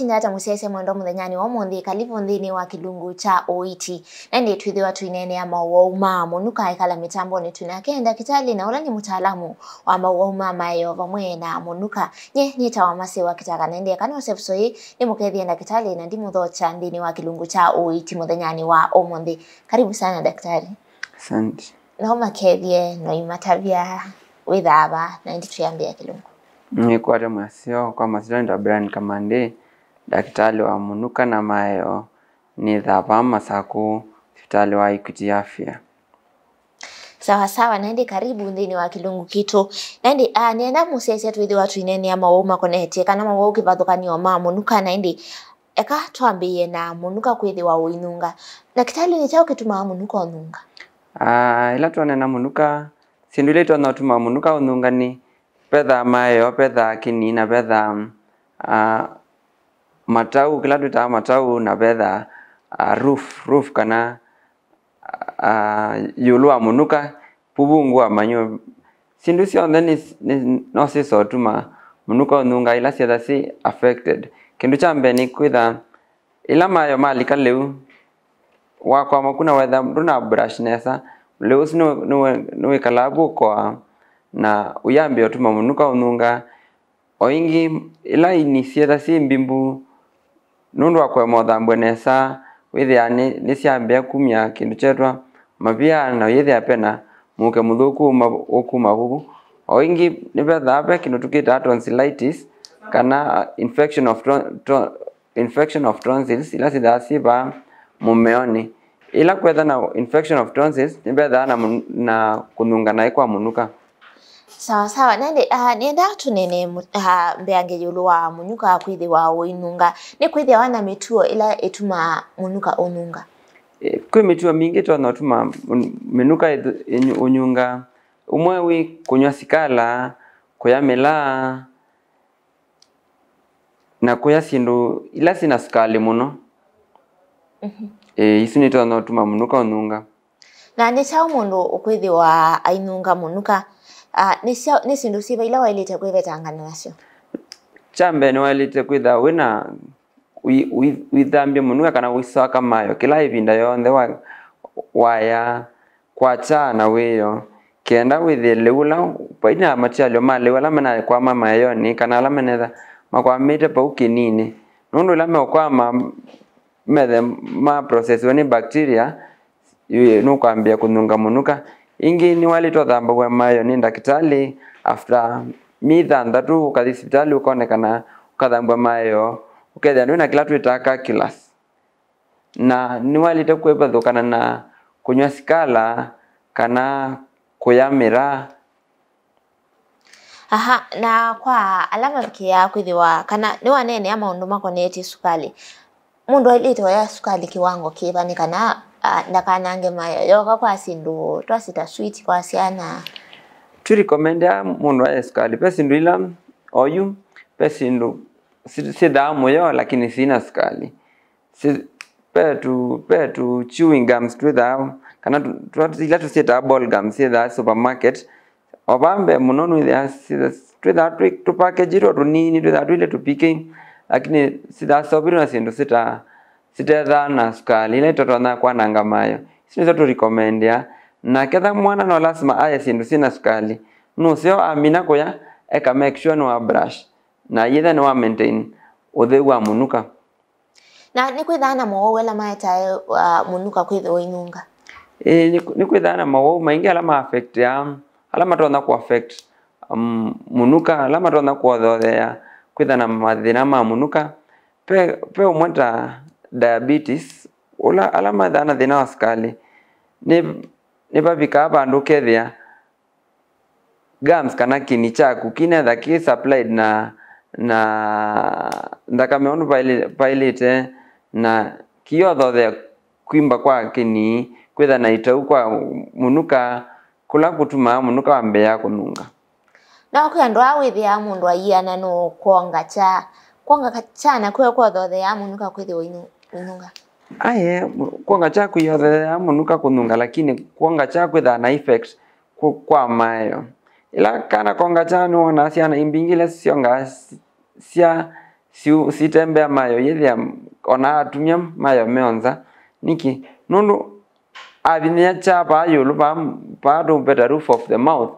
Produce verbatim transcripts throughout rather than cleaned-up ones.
Nĩnata mũsyaĩĩsya mwendwa mũthenyanĩ wa ũmũnthĩ, kalivu nthĩnĩ wa kĩlungu kya ũiiti. Na ĩndĩ twĩthĩwa tũineenea mawau ma mũnuka ekala mĩtambonĩ twĩ nake ndakĩtalĩ na ũla nĩ mũtaalamu wa mawau ma maeo vamwe na mũnuka. Nye nĩtawa Masiwa Kĩtaka, na ĩndĩ eka nose episode ĩĩ nĩmũkethye ndakĩtalĩ na ndimũthokya nthĩnĩ wa kĩlungu kya ũiiti mũthenyanĩ wa ũmũnthĩ. Karibu sana, daktari. Asante. No makethye no imatavya wĩthaa va, na ĩndĩ twĩambĩa kĩlungu. Nĩkwate mwasyo kwa masyĩtwa nĩ ta Brian Kamande, ndakĩtalĩ wa mũnuka na maeo, nĩthaa vaa Masakũ, sivitalĩ wa Equity Afya. Sawa sawa, na ĩndĩ karibu nthĩnĩ wa kĩlungu kitũ. Na ĩndĩ, ah, nĩenda mũsyaĩĩsya twĩthĩwa tũineenea mawau makonetye kana mawau kĩvathũkany'o ma mũnuka, na ĩndĩ eka twambĩĩe na mũnuka kwĩthĩwa ũinunga. Ndakĩtalĩ, nĩ kyaũ kĩtumaa mũnuka ũnunga? Ah, ĩla twaneena mũnuka, syĩndũ ila itonya ũtuma mũnuka ũnunga nĩ vethaa maeo, vethaa kĩnii, na vethaa, ah, matau, kĩla twĩtaa matau, na vethaa, ah, roof, roof kana, ah, ĩũlũ wa mũnuka, vuvungu wa manyũa. Syĩndũ syonthe nĩ, nĩ, no syĩsa ũtuma mũnuka ũnunga ila syĩtha syĩ affected. Kĩndũ kya mbee nĩ kwĩtha ĩla maeo malika lĩu, wakwama ku na wetha ndũna brush nesa, lĩu ũsu nĩ, nĩ, nĩwĩkalaa vu ũkoa na ũyambĩa ũtuma mũnuka ũnunga. O ĩngĩ, ĩla ini syĩtha syĩ mbimbu, nũndũ wa kũema ũthambw'a nesa, wĩthĩaa nĩ, nĩsyambĩa kumya kĩndũ kyetwa mavia, na yĩthĩa pena mũuke mũthũku uma, ũkuma vuvu. O ĩngĩ, nĩvethaa ve kĩndũ tũkĩtaa tonsillitis, kana infection of ton, ton, infection of tonsils, ila syĩthaa syĩ vaa mũmeonĩ. Ĩla kwetha na infection of tonsils, nĩvethaa na, na kũnunga naĩ kwa mũnuka. Sawa sawa, na ĩndĩ, ah, nĩenda tũnene mu-, ah, mbeange ĩũlũ wa mũnuka kwĩthĩwa ũinunga. Nĩ kwĩthĩawa na mĩtuo ĩla ĩtumaa mũnuka ũnunga? Eh, kwĩ mĩtuo mingĩ ĩtonya ũtuma mũ-, mĩnuka ĩthu-, ĩnyu-, ũnyunga. Ũmwe wĩ kũnyw'a sikala, kũya mĩlaa, na kũya syĩndũ ila syĩna sukalĩ mũno. Mhm. Ĩĩ, isu nitonya ũtuma mũnuka ũnunga. Na nĩ kyaũ mũndũ ũkwĩthĩwa ainunga mũnuka? Ah, nĩ sya-, nĩ syĩndũ syĩva ila waĩlĩte kwĩvetangana nasyo? Kya mbee, nĩwaĩlĩte kwĩtha wĩna ũi-, ũi-, ũithambya mũnuka kana ũiswaka mayo kĩla ĩvinda yonthe wa-, waya kwakya na wĩoo, kenda wĩthĩe lĩu ũla vai na matialyo ma lĩu ala menakwama maĩonĩ kana ala menetha makwamĩte vau kĩninĩ, nũndũ ĩla meũkwama methe ma processiwe nĩ bacteria, yu nũkwambĩĩa kũnunga mũnuka. Ĩngĩ nĩwaĩlĩte ũthambaw'a maĩo nĩ ndakĩtalĩ after myei thanthatũ, ũkathi sivitalĩ ũkonekana, ũkathambw'a maĩo, ũkethĩa ndwĩ na kĩla twĩtaa calculus. Na nĩwaĩlĩte kwĩvathũkana na kũnyw'a sikala kana kũya mĩraa. Aha, na kwa ala mavikĩaa kwĩthĩwa kana nĩwaneenea maũndũ makonetye sukalĩ, mũndũ aĩlĩte oya sukalĩ kĩwango kĩva nĩ kana, ah, ndakanange mayo yoka kwa syĩndũ twasĩ ta sweet kwa syana? Tũrekomendea mũndũ aye sukalĩ. Ve syĩndũ ila oyu, ve syĩndũ si-, syĩthaa mũyo lakini syĩna sukalĩ. Si-, ve tũ, ve tũ chewing gums twĩthaa, kana tũ, tũ, ila tũsyĩtaa ball gums syĩthaa supermarket. O vaa mbee mũno nĩwĩthĩaa syĩtha-, twĩthaa twĩ tũpakĩji twa tũnini, twĩthaa twĩlĩ tũpikĩ, lakini syĩthaa syovĩtwe na syĩndũ sita-, sitethaa na sukalĩ, ila itatonya kwananga mayo. Isu nĩsyo tũrekomendea. Na ketha mwana no lasima aye syĩndũ syĩna sukalĩ, nũseo amina kũya, eka make sure nĩwa brush, na yĩtha nĩwa maintain ũtheu wa mũnuka. Na nĩkwĩthaa na mowau ala maetae, uh, mũnuka kwĩthĩwa ũinunga? Ĩĩ, nĩ, nĩkwĩthaa na mowau maingĩ ala ma affectia, ala matonya kũ affect, um, mũnuka, ala matonya kũothothea kwĩtha na mathĩna ma mũnuka. Ve, ve ũmwe ta diabetes, ũla, ala methaa na thĩna wa sukalĩ, nĩ, nĩvavikaa vandũ ũkethĩa gums kana kĩni kyaku kinetha kĩ supplied na, na nthakame ũndũ vaĩlĩ-, vaĩlĩte, na kĩyothothea kwimba kwa kĩni, kwĩtha na itau kwa mũnuka, kũla kũtumaa mũnuka wambĩĩa kũnunga. No kwĩ andũ aa wĩthĩaa mũndũ aiana no kwonga kya, kwonga ka-, kya nakw'o kwothotheaa mũnuka kwĩthĩwa ũinu-, ũinunga? Aye, kwonga kya kwĩyothotheaa mũnuka kũnunga, lakini kwonga kya kwĩthaa na effect kũ-, kwa maeo. Ĩla kana kongakya, nĩwonaa syana imbingĩ ila syongaa s-, sya syu-, sitembea mayo, yĩthĩa ona atumya mayo meonza. Nĩkĩ? Nũndũ avinyĩa kya vaa ĩũlũ, vaa, vaa tũveta roof of the mouth,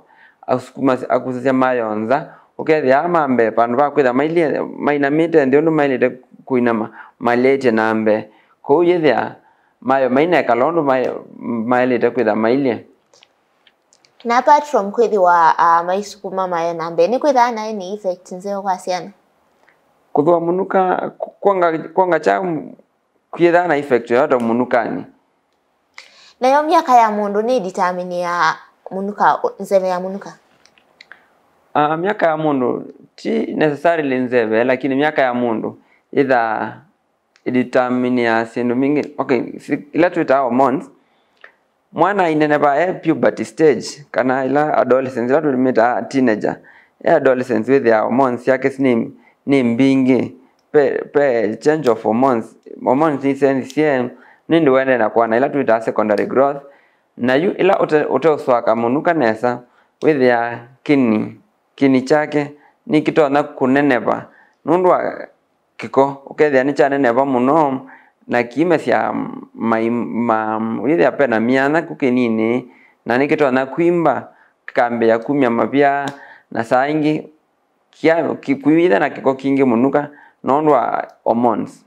asukuma, akusasya mayo nza, ũkethĩa aa ma mbee, vandũ va kwĩtha mailyĩ mainamĩte nthĩ ũndũ maĩlĩte kũinama, malyaĩtye na mbee. Kwoou yĩthĩa mayo mainekala ũndũ ma-, maĩlĩte kwĩtha mailyĩ. Na apart from kwĩthĩwa uh, maisukuma mayo na mbee, nĩkwĩthaa naĩ nĩ effect nzeo kwa syana? Kũthũa mũnuka, kwonga, kwonga kya kwĩthaa na effect yoyote mũnukanĩ. Nayo myaka ya mũndũ nĩ determine ya mũnuka, nzeve ya mũnuka? Uh, myaka ya mũndũ ti necessarily nzeve, lakini myaka ya mũndũ ĩthaa ĩdetermine ya syĩndũ mbingĩ. Okay, si-, ila twĩtaa hormones, mwana aineneva e puberty stage, kana ila adolescence, ila tũmĩtaa teenager, e adolescence wĩthĩaa hormones syake nĩ, nĩ mbingĩ. Pe, pe change of hormones, hormones nĩsenzisye, nĩndĩ ũendee na kũana ila twĩtaa secondary growth. Na yu ila ũte, ũteũswaka mũnuka nesa, wĩthĩaa kĩni, kĩni kyake nĩkĩtonya kũneneva nũndũ wa kĩko, ũkethĩa nĩkyaneneva mũno, na kĩimesya mai-, ma-, wĩthĩa pena myanya ku kĩninĩ, na nĩkĩtonya kwimba, kĩkambĩĩa kumya mavia, na saa ingĩ kya-, kĩ-, kũyĩthĩa na kĩko kingĩ mũnuka nũndũ wa hormones.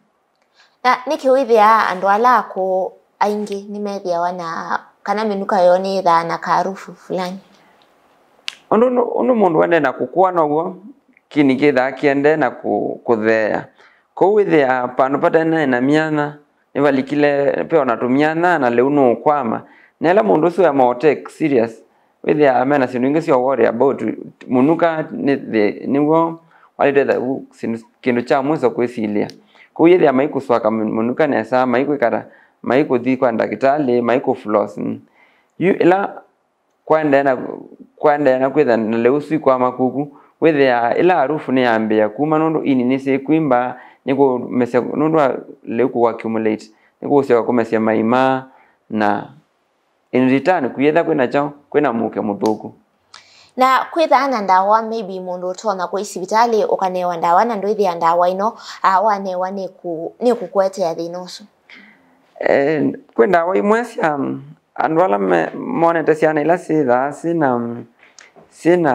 Na nĩkĩ wĩthĩaa andũ ala akũũ aingĩ nĩmethĩawa na, kana mĩnuka yoo nĩyĩthaa na karufu fulani? Ũndũ, ũndũ mũndũ ũendee na kũkũa now'o kĩni kĩthaa kĩendee na kũ-, kũtheea. Kwoou wĩthĩaa vandũ vate naĩ na myanya nĩvalikile, ve o na tũmyanya na lĩu nũũkwama. Na ĩla mũndũ ũsu ema take serious, wĩthĩaa mena syĩndũ ingĩ sya worry about. Mũnuka nĩ thĩ-, nĩw'o walĩte tha-, u-, syĩndũ, kĩndũ kya mwiso kwĩsilya. Kwoou yĩthĩa maikũswaka mũ-, mũnuka nesa, maikwĩkata, maikũthi kwa ndakĩtalĩ, maikũfloss. Yu ĩla kwaendeea na, kwaendeea na kwĩtha na lĩu ũsu ikwama kuku, wĩthĩaa ĩla harufu nĩyambĩĩa kuma nũndũ ini nĩsyĩkwimba, nĩkũmesya, nũndũ wa lĩu kũ accumulate, nĩkũsyoka kũmesya maima, na in return, kũyĩtha kwĩna kyaũ? Kwĩna mũuke mũthũku. Na kwĩthaa na ndawa, maybe mũndũ ũtonya kũi sivitalĩ ũkanewa ndawa na ndwĩthĩa ndawa ĩno, aa, wanewa nĩkũ-, nĩkũkũetea thĩna ũsu? Eh, kwĩ ndawa imwe sya andũ ala me-, monete syana ila syĩthaa syĩna, syĩna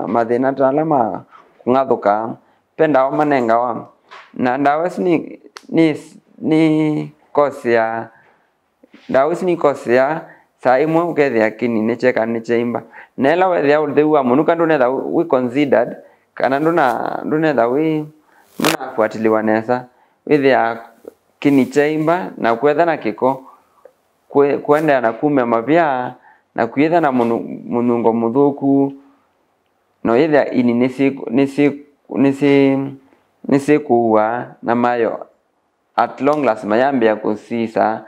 mathĩna ta ala ma kũng'athũka, ve ndawa manengawa. Na ndawa isu nĩ, nĩ, nĩ cause ya Ndawa isu nĩikosea saa imwe ũkethĩa kĩni nĩkyekaa nĩkyeimba. Na ĩla wethĩa ũtheu wa mũnuka ndũnetha wĩ considered, kana ndũna, ndũnetha wĩ, ndũnafuatiliwa nesa, wĩthĩaa kĩni kyeimba na kwetha na kĩko, kwe-, kũendeea na kumya mavia, na kwĩtha na mũnu-, mũnungo mũthũku, na ũyĩthĩa ini nĩsyĩ-, nĩsyĩ-, nĩsyĩ-, nĩsyĩkũua na mayo at long last mayambĩĩa kũsisa,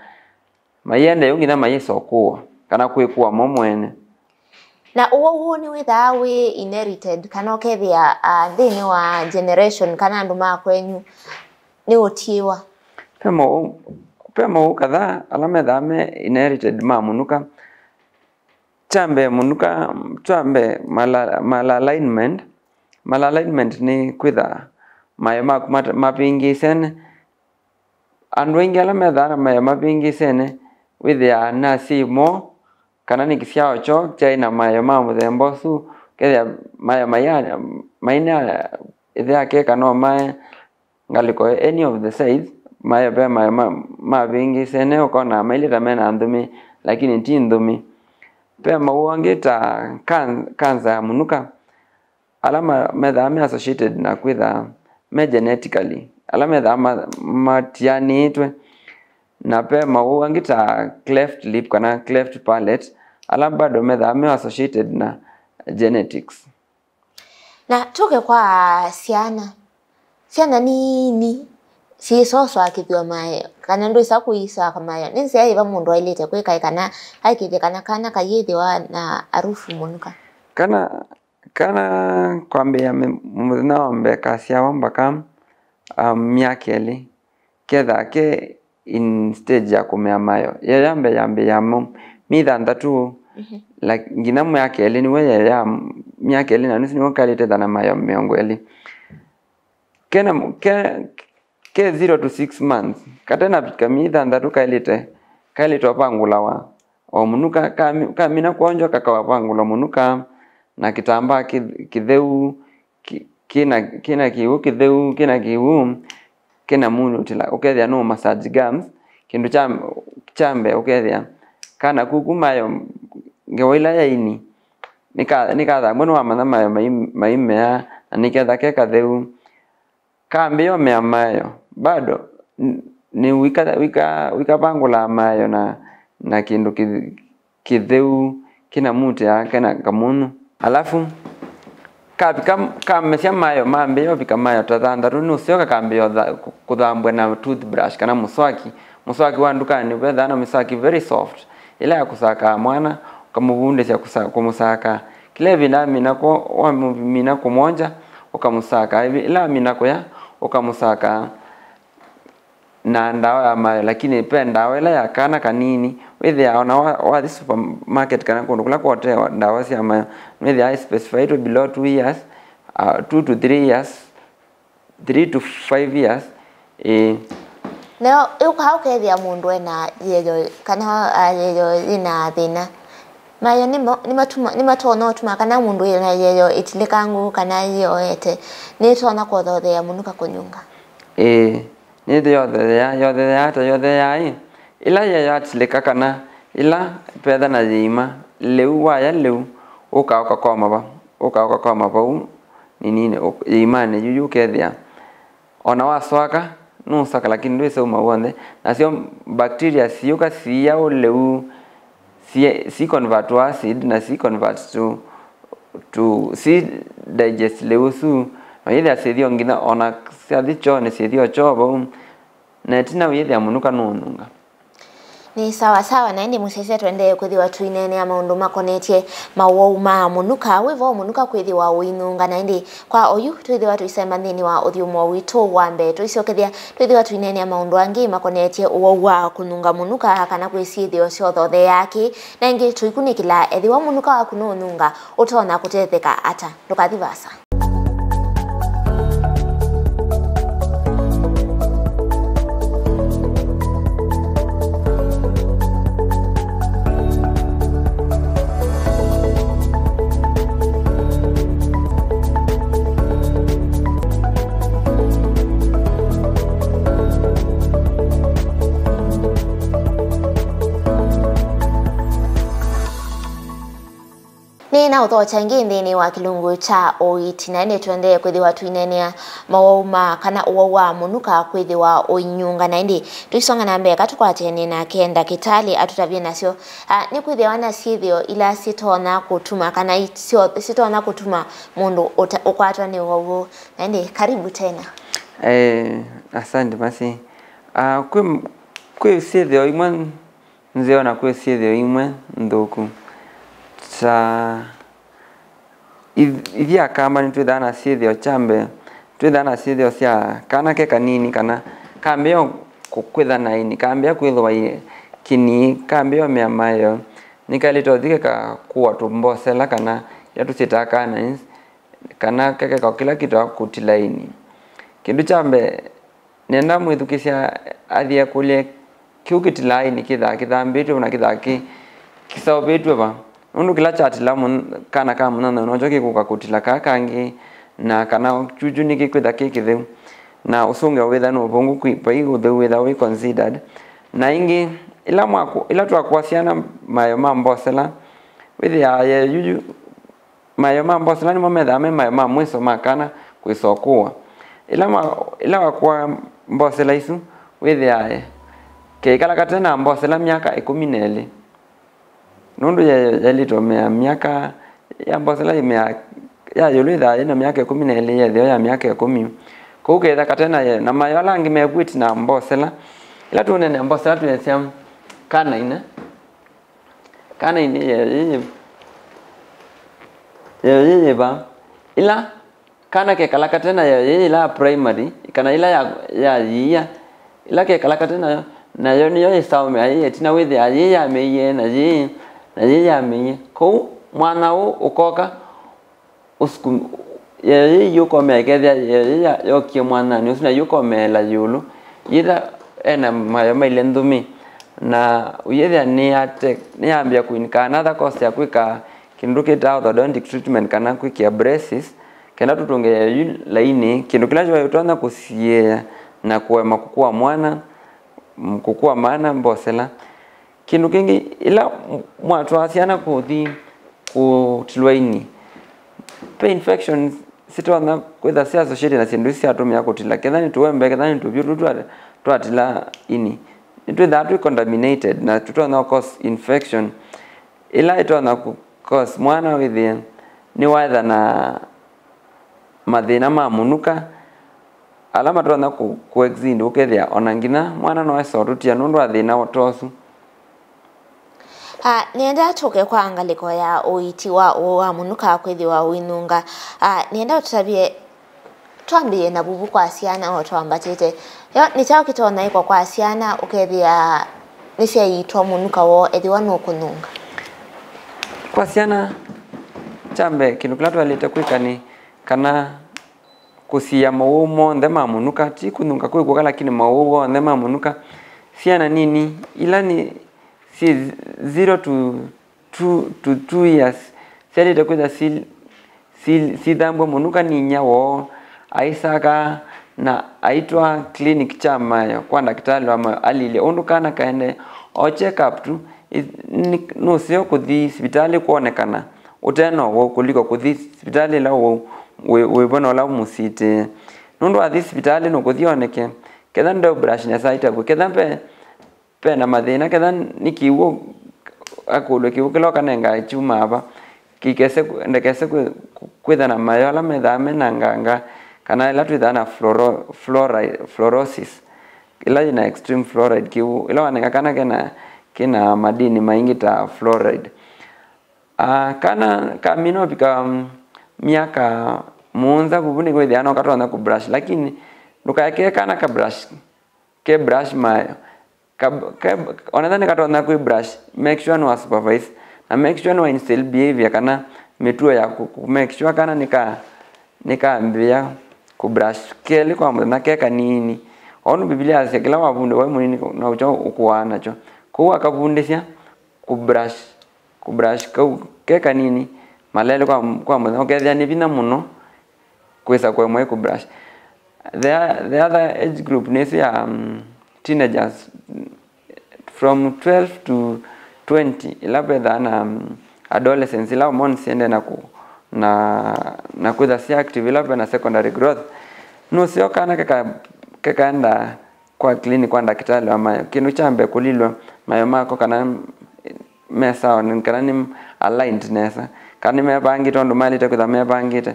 maiendee ũu nginya mayĩsa ũkũwa, kana kwĩkũwa mo mwene. Na ũwau ũũ nĩwĩthaa wĩ inherited, kana ũkethĩa, ah, nthĩnĩ wa generation, kana andũ ma kwenyu nĩũtiĩwa? Ve mowau, ve mowau kadhaa ala methaa me inherited ma mũnuka. Kya mbee mũnuka, kya mbee mala-, malalignment. Malalignment nĩ kwĩtha mayo maku mata-, mavĩngĩĩsene. Andũ aingĩ ala methaa na mayo mavĩngĩĩsene, wĩthĩaa nĩ asyai moo, kana nĩ kĩsyao kyoo kyaĩ na mayo ma mũthemba ũsu, ũkethĩa mayo maia-, maina ĩthe akeka no mae ngalĩko any of the size, mayo ve mayo ma, mavĩngĩĩsene, ũkona mailĩta mena nthũmi, lakini ti nthũmi. Ve mowau angĩ ta kan-, kanza ya mũnuka, ala ma-, methaa me associated na kwĩtha me genetically, ala methaa ma-, matianĩĩtwe. Na ve mowau angĩ ta cleft lip kana cleft palate, ala bado methaa me associated na genetics. Na tũke kwa syana. Syana nini syĩsoswakĩthw'a mayo, kana ndwĩsa kũiswaka mayo. Nĩ nzĩa yĩva mũndũ aĩlĩte kwĩka ĩ kana aikĩthye kana kana kayĩthĩwa na arufu mũnuka? Kana, kana kwambĩĩa mĩ-, mũthenya wa mbee kasyawa mbaka, um, myaka ĩlĩ, kethaa ke in stage ya kũmea mayo. Yeya mbee yambĩĩa mo myei thanthatũ, mhm, like, nginya myaka ĩlĩ nĩw'o yeya, myaka ĩlĩ na nusu nĩw'o kaĩlĩte ĩtha na mayo mĩongo ĩlĩ. Kena, ke, ke zero to six months, kate na vitamini thanthatũ kaĩlĩte, kaĩlĩte ũvangũlawa o mũnuka, kami-, kamina kwonjwa kakavangũlwa mũnuka na kĩtambaa kĩ-, kĩtheu, kĩ-, kĩna, kĩna kĩw'ũ kĩtheu, kĩna kĩw'ũ, kĩna munyu tila, ũkethĩa no massage gums, kĩndũ kya, kya mbee ũkethĩa kana kuku mayo ngewa ila ya ini, nĩka-, nĩkathambwa nĩwamanya mayo mai-, maimea, na nĩketha ke katheu. Kambĩĩa ũmea mayo, bado n-, nĩ wika, wika, wikavangũlaa mayo na, na kĩndũ kĩ-, kĩtheu, kĩna mũtĩ aa, kena kamunyu. Alafu, kavika, kamesya mayo, mambĩĩa ũvika mayo ta thanthatũ, nũseo kakambĩĩa ũtha-, kũ-, kũthambw'a na toothbrush kana mũswaki. Mũswaki wa ndukanĩ, vethaa na mĩswaki very soft, ĩla ya kũsakaa mwana, ũkamũvundĩsya kũsa-, kũmũsakaa. Kĩla ĩvinda amina kũ-, wamina kũmwonja, ũkamũsakaa. Ĩvi-, ĩla amina kũya, ũkamũsakaa na ndawa ya mayo, lakini ve ndawa ĩla ya kana kanini, wĩthĩaa ona wa-, wathi supermarket kana kũndũ kũla kwotewa ndawa sya mayo, nĩwĩthĩaa ĩspecifiĩtwe below two years, uh, two to three years, three to five years, ĩĩ. Nao ĩũkaa ũkethĩa mũndũ ena yeyo, kana, ah, yeyo yĩna thĩna. Mayo nĩmo, nĩmatuma, nĩmatonya ũtuma kana mũndũ ena yeyo ĩtilĩkangu kana yĩoete, nĩtonya kũthothea mũnuka kũnyunga. Ĩĩ. Nĩthĩ yotheea, yotheea ata? Yotheea ĩ, ĩla yeyo yatilĩka kana ĩla vetha na yĩima, lĩu waya lĩu, ũka ũkakoma va, ũka ũkakoma vau nĩnĩnĩ, ũ-, yĩimanĩ yu, yu ũkethĩa. Ona waswaka, nũswaka, lakini ndwĩsauma w'onthe. Nasyo bacteria siũka siia ũlĩu, si, si convert to acid na si convert to, to, si digest lĩu ũsu, na yĩthĩa syĩthĩo nginya ona syathi kyoonĩ syĩthĩo kyoo vau, na ĩtina wĩthĩa mũnuka nũũnunga. Nĩ sawa sawa, na ĩndĩ mũsyaĩĩsya tũendee kwĩthĩwa tũineenea maũndũ makonetye mawau ma mũnuka. Wĩ vo mũnuka kwĩthĩwa ũinunga, na ĩndĩ kwa oyu twĩthĩwa tũisema nthĩnĩ wa ũthyũmũo witũ wa mbee. Tũisyokethya twĩthĩwa tũineenea maũndũ angĩ makonetye ũwau wa kũnunga mũnuka kana kwĩ syĩthĩo syothotheaa kĩ. Na ĩngĩ tũikunĩkĩla, ethĩwa mũnuka waku nũũnunga, ũtonya kũtetheka ata? Ndũkathi vaasa. Nĩ na ũthokya ĩngĩ nthĩnĩ wa kĩlungu kya ũiiti, na ĩndĩ tũendee kwĩthĩwa tũineenea mawau ma kana ũwau wa mũnuka kwĩthĩwa ũinyunga, na ĩndĩ tũisonga na mbee katũkwatene nake ndakĩtalĩ atũtavye nasyo. Ah, nĩ kwĩthĩawa na syĩthĩo ila syĩtonya kũtuma kana isyo-, syĩtonya kũtuma mũndũ ũta-, ũkwatwa nĩ ũwau ũũ, na ĩndĩ karibu tena. Eh, asante basi. Ah, kwĩ, kwĩ syĩthĩo imwe nzeo na kwĩ syĩthĩo imwe nthũku. Ta ithi-, ithyĩ Akamba nĩtwĩthaa na syĩthĩo, kya mbee, twĩthaa na syĩthĩo sya kana ke kanini, kana kambĩĩa kũ-, kwĩtha na ini, kambĩĩa kwĩthĩwa i-, kĩnii, kambĩĩa ũmea maeo, nĩkaĩlĩte ũthi kĩkakũa tũmbosela, kana ila tũsyĩtaa canines, kana kekeka kĩla kĩtawa kũtila ini. Kĩndũ kya mbee, nenda mwĩthukĩĩsya athi ekũlye, kĩu kĩtilaa ini kĩthaa kĩthambĩtw'e na kĩthaa kĩ-, kĩseũvĩtw'e va? Nũndũ kĩla kyatila mũn-, kana ka mũnyanyau nokyo kĩkũka kũtila kaa kangĩ, na kana kyukyũ nĩkĩkwĩtha kĩ kĩtheu, na ũsũngĩo wĩtha nĩ ũvũngũ, kwĩ-, vai ũtheu wĩtha wĩ considered. Na ĩngĩ, ĩla mwakũ-, ĩla twakũa syana maeo ma mbosela, wĩthĩaa ye yuyu, maeo ma mbosela nĩmo methaa me maeo ma mwiso ma kana kwĩsa ũkũwa. Ĩla ma-, ĩla wakũa mbosela isu, wĩthĩaa kĩikala kate na mbosela myaka ĩkũmi na ĩlĩ. Nũndũ ye-, yaĩlĩte ũmea myaka ya mbosela ĩmea ya ĩũlũ ĩthaa yĩna myaka ĩkũmi na ĩlĩ, yethĩwa ya myaka ĩkũmi. Kwoou kĩitha kate na ye-, na maeo ala angĩ mekuĩti na mbosela. Ĩla tũũneenea mbosela tũyasya kana ina. Kana ĩndĩ yeyo yĩĩ, yeyo yĩĩ yĩva? Ĩla kana kekala kate na yeyo yĩĩ ĩla ya primary, kana ĩla ya, ya yĩia, ĩla kekala kate nayo, nayo nĩyo yĩsaũmĩa yĩĩ ĩtina wĩthĩa yĩĩ yamĩie, na yĩĩ, na yĩĩ yamĩie. Kwoou mwanya ũũ ũkoka, ũsuku-, Ĩyo yĩ yũkomea ĩkethĩa ĩyo yĩ ya- yokie mwananĩ ũsu na yũkomeela ĩũlũ. Yĩtha ena mayo mailye nthũmi, na ũyĩthĩa nĩyate- nĩyambĩa kũinĩka another cost ya kwĩka kĩndũ kĩtaa orthodontic treatment kana kwĩkĩa braces, kenda tũtũnge ĩyo yu lainĩ, kĩndũ kĩla kyoĩ ũtonya kũsiĩĩa na kũema kũkũa mwana, mm, kũkũa mana mbosela. Kĩndũ kĩngĩ, ĩla mwatwaa syana kũthi kũtilwa ini, ve infections sitonya kwĩtha sya associated na syĩndũ isu syatũmĩa kũtila. Ketha nĩ tũwembe, ketha nĩ tũvyũ tũu twa- twatila ini, nĩtwĩthaa twĩ contaminated na tũtonya cause infection ĩla ĩtonya kũ- cause mwana wĩthĩe nĩwaetha na mathĩna ma mũnuka ala matonya kũ- kũ extend, ũkethĩa ona nginya mwana no esa ũtũtia nũndũ wa thĩna ta ũsu. Ah, nĩenda tũke kwa ngalĩko ya ũiiti wa ũwau wa mũnuka kwĩthĩwa ũinunga. Ah, nĩenda ũtũtavye, twambĩĩe na vuvu kwa syana o twambatĩte. Yo nĩ kyaũ kĩtonya ĩkwa kwa syana ũkethĩa nĩsyaiitwa mũnuka woo ethĩwa nũkũnunga? Kwa syana, kya mbee, kĩndũ kĩla twaĩlĩte kwĩka nĩ kana kũsiĩa mawau monthe ma mũnuka, ti kũnunga kwĩ kw'oka, lakini mawau onthe ma mũnuka. Syana nini ila nĩ syĩ zero to two, to two years syaĩlĩte kwĩtha si- si- sithambw'a mũnuka nĩ inyia woo, aisaka na aitwaa clinic kya mayo kwa ndakĩtalĩ wa mayo alilye ũndũ kana kaendee. O check up tu, i- nĩ- nũseo kũthi sivitalĩ kwonekana ũte na ũwau kũliko kũthi sivitalĩ ĩla ũwau wĩ- wĩvo na ũla ũmũsitĩe. Nũndũ wathi sivitalĩ nũkũthi oneke ketha ndeũ brush nesa aitavw'e, ketha ve- ve na mathĩna, ketha nĩ kĩw'ũ akũlw'e kĩw'ũ kĩla ũkanengaa kyumaa va, kĩkese- ndekese kwĩ- kwĩtha na mayo ala methaa me na nganga, kana ĩla twĩthaa na fluoro- fluoride- fluorosis, ĩla yĩ na extreme fluoride kĩw'ũ, ĩla wanenga kana kena kĩna madini maingĩ ta fluoride. Ah, kana kamina ũvika, mm, myaka mũonza vuvu nĩkwĩthĩa no katonya kũ brush, lakini ndũkaekee kana ka brush ke brush mayo. Ka- ke- onetha nĩkatonya kwĩ brush, make sure nĩwa supervise na make sure nĩwa instill behavior kana mĩtuo ya kũ- kũ- make sure kana nĩka- nĩkambĩĩa kũ brush kelĩ kwa mũthenya ke kanini. Onou Mbivilia yasya kĩla wavundĩwa wĩ mũnini naũkyo ũkũaa nakyo. Kwoou akavundĩsya kũ brush kũ brush kau ke kanini malelĩ kwa, kwa mũthenya, ũkethĩa nĩ vinya mũno kwĩsa kũemwa ĩ kũ brush. The, the other age group nĩ ĩsu ya, um, teenagers from twelve to twenty, ĩla vethaa na, um, adolescents, ĩla hormones syendee na kũ- na, na kwĩtha syĩ active, ĩla ve na secondary growth. Nũseo kana keka- kekaenda kwa clinic kwa ndakĩtalĩ wa mayo. Kĩndũ kya mbee kũlilw'a mayo mako kana me sawa, nĩ- kana nĩ aligned nesa, kana nĩmevangĩte ũndũ maĩlĩte kwĩthwa mevangĩte.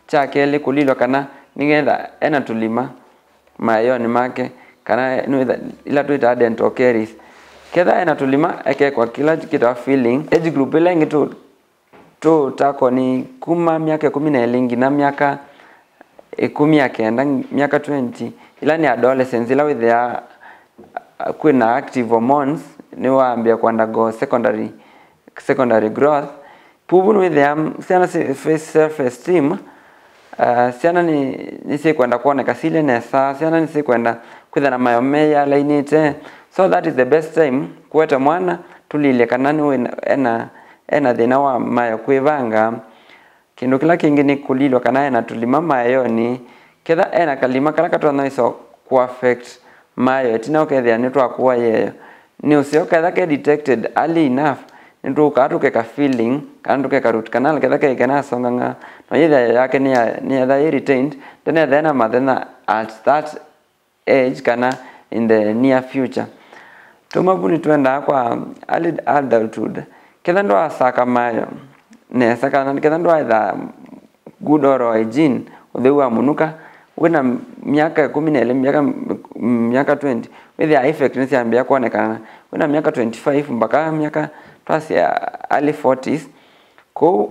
Kya kelĩ kũlilw'a kana nĩgetha ena tũlima maĩonĩ make, kana nĩwĩtha- ila twĩtaa dental caries. Ketha ena tũlima ekekwa kĩla kĩtawa filling. Age group ĩla ĩngĩ tũ- tũtako nĩ kuma myaka ĩkũmi na ĩlĩ nginya myaka ĩkũmi na kenda, myaka twenty, ila nĩ adolescents, ila wĩthĩaa, uh, kwĩna active hormones, nĩwambĩa kũ undergo secondary, secondary growth. Vuvu nĩwĩthĩaa syana syĩ face self esteem, uh, syana nĩ- nĩsyĩkwenda kwoneka silĩ nesa, syana nĩsyĩkwenda kwĩtha na mayo meyĩalainĩte. So that is the best time kũete mwana tũlilye kana nĩ wĩna- ena ena thĩna wa mayo kwĩvanga. Kĩndũ kĩla kĩngĩ nĩ kũlilw'a kana ena tũlima maĩonĩ. Ketha ena kalima kala katonya ĩsa kũ affect mayo ĩtina ũkethĩa nĩtwakũa ĩeeo. Nĩ ũseo ketha ke detected early enough, nĩtũkaa tũkeka filling kana tũkeka root canal ketha ke ĩkena asongang'a, na yĩthĩa yo yake nĩya- nĩyetha yĩ retained, ndenethĩa na mathĩna at that age kana in the near future. Tũmavu nĩtwendaa kwa early adulthood. Ketha ndwaasaka mayo nesa kana ketha ndwaetha good oral hygiene, ũtheu wa mũnuka, wĩna myaka ĩkũmi na ĩlĩ, myaka, myaka twenty, wĩthĩa effect nĩsyambĩĩa kwonekana wĩna myaka twenty-five mbaka myaka twasya early forties. Kũu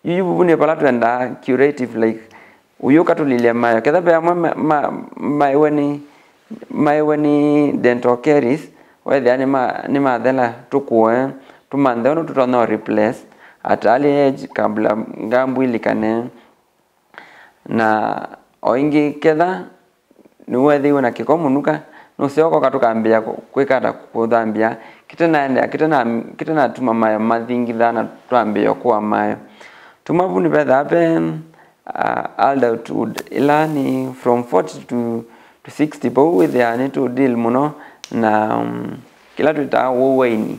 Yu, yu vuvu nĩ vala twendaa curative, like, ũyũka tũlilye mayo. Ketha ve amwe ma- ma- maĩwe nĩ maĩwe nĩ dental caries, wethĩa nĩma- nĩmathela, tũkũe, tũmanthe ũndũ tũtonya replace at early age kabla ngambu ilikane. Na o ĩngĩ, ketha nĩweethĩiwe na kĩko mũnuka, nũseo koka tũkambĩĩa kũ-, kwĩka ata? Kũthambya. Kĩtenaendeea, kĩtena-, kĩtenatuma mayo mathingitha na twambĩĩa kũa mayo. Tuma vu nĩvethaa ve, uh, adulthood, ĩla nĩ from forty to, to sixty. Vau wĩthĩaa nĩ tũ deal mũno na, um, kĩla twĩtaa ũwaini.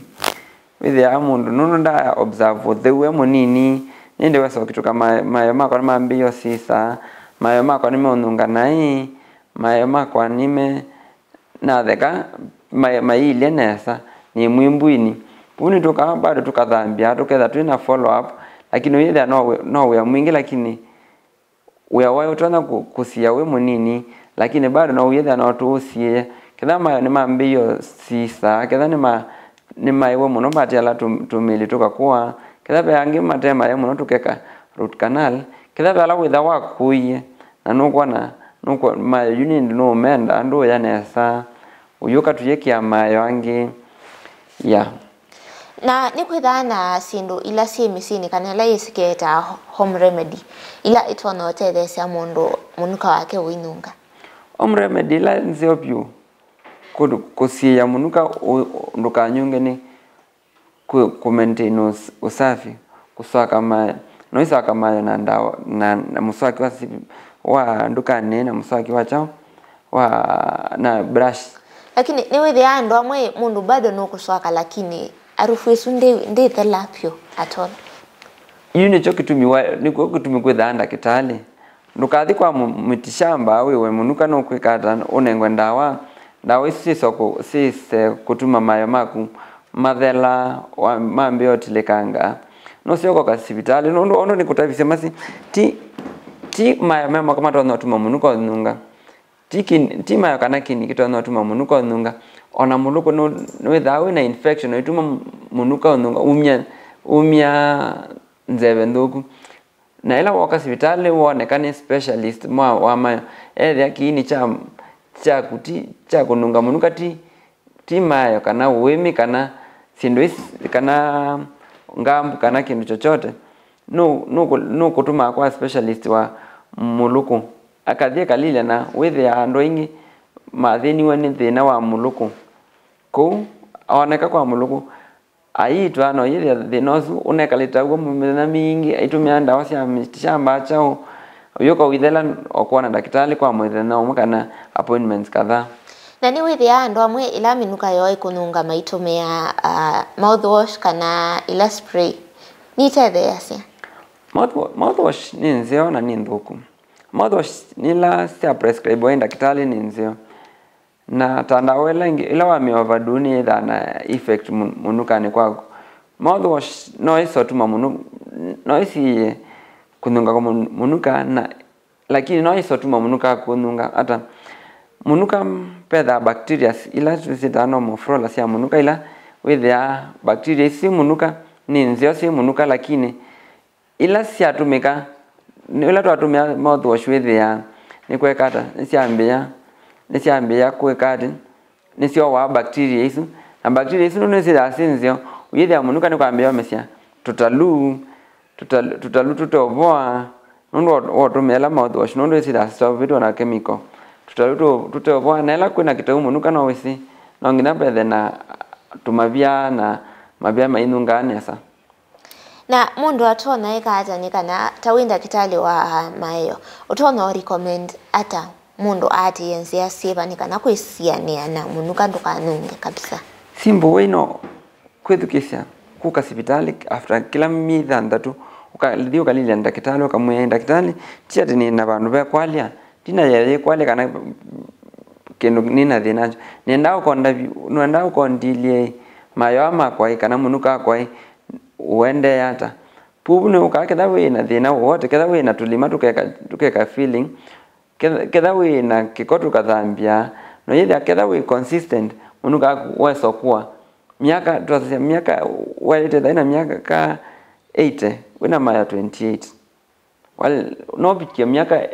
Wĩthĩaa mũndũ nũndũ nda observe ũtheu e mũnini, nĩndĩ wesa ũkĩtũka ma-, mayo makwa nĩmambĩĩe ũsisa, mayo makwa nĩmeũnyunga naĩ, mayo makwa nĩme natheka, ma-, maiilye nesa, nĩ mwĩmbwini. Vau nĩtũkaa bado tũkathambya, tũketha twĩ na follow up, lakini ũyĩthĩa no wĩ-, no wĩa mwingĩ, lakini wĩa waĩ ũtonya kũ-, kũsiĩa wĩ mũnini, lakini bado no ũyĩthĩa no tũũsiĩĩe. Ketha mayo nĩmambĩĩe ũsisa, ketha nĩma-, nĩmaĩwe mũno, vate ala tũ-, tũmĩlĩ tũkakũa, ketha ve angĩ mate maĩ mũno, tũkeka root canal, ketha ve ala wĩtha wakũie, na nũkwona, nũkwona mayo yu nĩndĩ nũũmenda, ndũũya nesa, ũyũka tũyĩkĩa mayo angĩ. Ya. Na nĩkwĩthaa na syĩndũ ila syĩ mĩsyĩnĩ kana ila yĩsĩ kĩetaa home remedy, ila itonya ũtetheesya mũndũ mũnuka wake ũinyunga. Home remedy ila nzeo vyũ kũ-, kũsiĩĩa mũnuka ũ-, ndũkanyunge nĩ kũ-, kũ maintain ũs-, ũsafi, kũswaka mayo. Noiswaka mayo na ndawa, na, na mũswaki wa sivi-, wa ndukanĩ, na mũswaki wa kyaũ, wa, na brush. Lakini nĩwĩthĩaa andũ amwe mũndũ bado nũkũswaka, lakini harufu ĩsu ndĩ-, ndĩthela vyũ at all. Yu nĩkyo kĩtumi wa-, nĩkyo kĩtumi kwĩthaa ndakĩtalĩ. Ndũkathi kwa mu-, miti shamba wĩwe mũnuka nũkwĩka ata, ũnengwe ndawa. Ndawa isu syĩsa kũ-, syĩse kũtuma mayo maku mathela, wa-, mambĩĩa ũtilĩkanga. Nũseo koka sivitalĩ, nũndũ o ũndũ nĩkũtavisye masi, ti, ti mayo me moko matonya ũtuma mũnuka ũnyunga. Ti kin-, ti mayo kana kini kĩtonya ũtuma mũnuka ũnyunga. O na mũlũkũ nũ-, nĩwĩthaa wĩ na infection ũituma mũnuka ũnyunga, umya, umya nzeve nthũku. Na ĩla wooka sivitalĩ wooneka nĩ specialist mwa wa mayo, ethĩa kĩini kya, kyaku ti kya kũnunga mũnuka, ti, ti mayo kana ũĩmĩ kana syĩndũ isi, kana ngambu kana kĩndũ chochote, nũ-, nũkũ-, nũkũtũmaa kwa specialist wa mũlũkũ. Akathi akalilya na wĩthĩaa andũ aingĩ mathĩniwe nĩ thĩna wa mũlũkũ. Kũu, ooneka kwa mũlũkũ, aiitwa, no yĩthĩa thĩna ũsu ũnekalĩte aw'o mĩthenya mingĩ, aitũmĩa ndawa sya mĩtĩ sya mbaa kyaũ, ũyũka ũithela o kwona ndakĩtalĩ kwa mũthenya ũmwe kana appointments kadhaa. Na nĩwĩthĩaa andũ amwe ĩla mĩnuka yoo ĩkũnunga maitũmĩaa, ah, mouthwash kana ĩla spray. Nitetheeasya? Mouthwa-, mouthwash nĩ nzeo na nĩ nthũku. Mouthwash nĩ ila sya prescribe ĩ ndakĩtalĩ nĩ nzeo. Na ta ndawa ĩla ĩngĩ, ĩla wamĩ overdo nĩyĩthaa na effect mũ-, mũnukanĩ kwaku. Mouthwash no ĩsotuma mũnu-, no ĩsiĩĩe kũnyunga kwa mũnu-, mũnuka, na, lakini no ĩsotuma mũnuka kũnyunga ata? Mũnuka, vethaa bacteria ila twĩsĩtaa normal flora sya mũnuka, ila wĩthĩaa bacteria isu syĩ mũnuka nĩ nzeo syĩ mũnuka, lakini ila syatũmĩka, ĩla twatũmĩa mouthwash wĩthĩaa nĩkweka ata? Nĩsyambĩĩa, nĩsyambĩĩa kwĩka atĩ? Nĩsyoowaa bacteria isu. Na bacteria isu nũndũ nĩsyĩthaa syĩ nzeo, ũyĩthĩa mũnuka nĩkwambĩĩa omesya tũtalũ, tũtalũ, tũtalũ tũteũvoa, nũndũ wa, wa ũtũmĩa ĩla mouthwash, nũndũ ĩsyĩthaa sĩseũvĩtwe na kemiko. Tũtalũ tũ-, tũteũvoa, na ĩla kwĩna kĩtau mũnuka no wĩsĩ, no nginya vethe na tũmavia na mavia mainungaa nesa. Na mũndũ atonya ĩka ata nĩ kana, ta wĩ ndakĩtalĩ wa maeo, ũtonya ũ recommend ata mũndũ aatĩĩe nzĩa syĩva nĩ kana kwĩsianĩa na mũnuka ndũkanunge kabisa? Simple way no kwĩthukĩĩsya kũka sivitalĩ after kĩla myei thanthatũ, ũkathi ũkalilya ndakĩtalĩ, ũkamwĩa, "Ndakĩtalĩ, ti atĩ nĩ na vandũ ve kwalya, ndina yĩa yĩkwalya kana kĩndũ nĩ na thĩna nakyo. Nĩendaa ũkondavye, nĩendaa ũkondilye mayo aa makwa ĩ, kana mũnuka wakwa ĩ, ũendee ata?" Puvu nĩũkaa ketha wĩ na thĩna wowote, ketha wĩ na tũlima tũkeka, tũkeka filling, ketha, ketha wĩ na kĩko tũkathambya, no yĩthĩa ketha wĩ consistent, mũnuka waku wesa ũkũa. Myaka, twasasya myaka, waĩlĩte thaĩ na myaka ka eighty, wĩ na maya twenty-eight. Wal-, no ũvikie myaka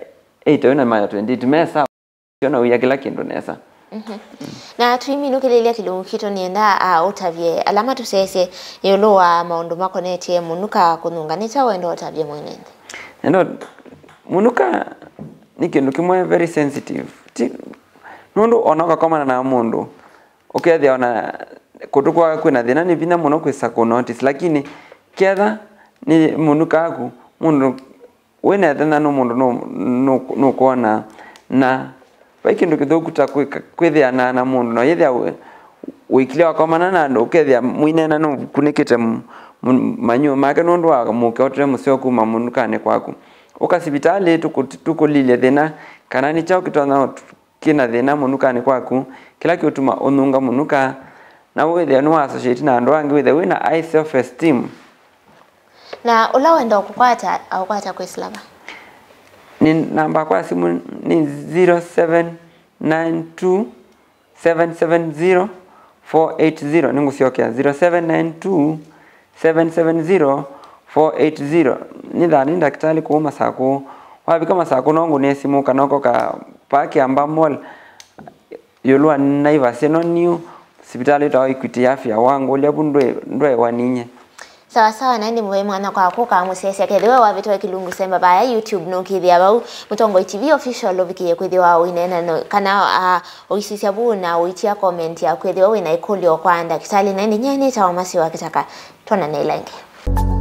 eighty wĩ na maya twenty-eight, me sawa. Syo na wĩa kĩla kĩndũ nesa. Mhm. Na tũiminũkĩlĩlya kĩlungu kitũ, nĩenda, ah, ũtavye ala matũsesye ĩũlũ wa maũndũ makonetye mũnuka kũnunga. Nĩ kyaũ wenda ũtavye mwene nthĩ? Nenda mũnuka, nĩ kĩndũ kĩmwe very sensitive. Ti, nũndũ ona ũkakomana na mũndũ, ũkethĩa ona kũtũ kwa kwĩna thĩna, nĩ vinya mũno kwĩsa kũ notice, lakini ketha nĩ mũnuka aku, mũndũ wĩna ĩthenya nũ mũndũ nũ- nũ- nũkwona. Na vai kĩndũ kĩthũku ta kwĩka- kwĩthĩana na mũndũ na ũyĩthĩa wĩ- wĩkile wakomana na andũ, ũkethĩa mũineena nũkunĩkĩte m- m- manyũũ make nũndũ wa mũke ũtũle mũseo kuma mũnukanĩ kwaku. Ũka sivitalĩ tũkũ- tũkũlilye thĩna kana nĩ kyaũ kĩtonya kĩna thĩna mũnukanĩ kwaku, kĩla kĩũtuma ũnunga mũnuka, na wĩthĩa nĩwa associate na andũ angĩ, wĩthĩa wĩna high self esteem. Na ũla wenda ũkũkwata, aũkwata kwĩsĩla va? Nĩ namba kwa simũ nĩ zero seven nine two, seven seven zero, four eight zero. Nĩngũsyokea, zero seven nine two, seven seven zero, four eight zero. Nĩ thaa nĩ ndakĩtalĩ kũu Masakũ. Wavika Masakũ no ngũnĩe simũ kana ũkoka park ya Mba Mall ĩũlũ wa Naivas. Ĩno new sivitalĩ ĩtawa Equity Afya. Wangũlya vu ndwe- ndwewa ninyie. Sawa sawa, na ĩndĩ mũvei mwana kwa kũka mũsyaĩĩsya kethĩwa wavĩtwa kĩlungu semba vaya YouTube nũkĩthĩa vau Mũtongoi T V official ũvikĩie kwĩthĩwa ũineena no- kana, ah, ũisisya vu na ũitia comment yaku ethĩwa wĩna ĩkũlyo kwa ndakĩtalĩ. Na ĩndĩ nyie nĩtawa Masiwa Kĩtaka. Twonane ĩla ĩngĩ.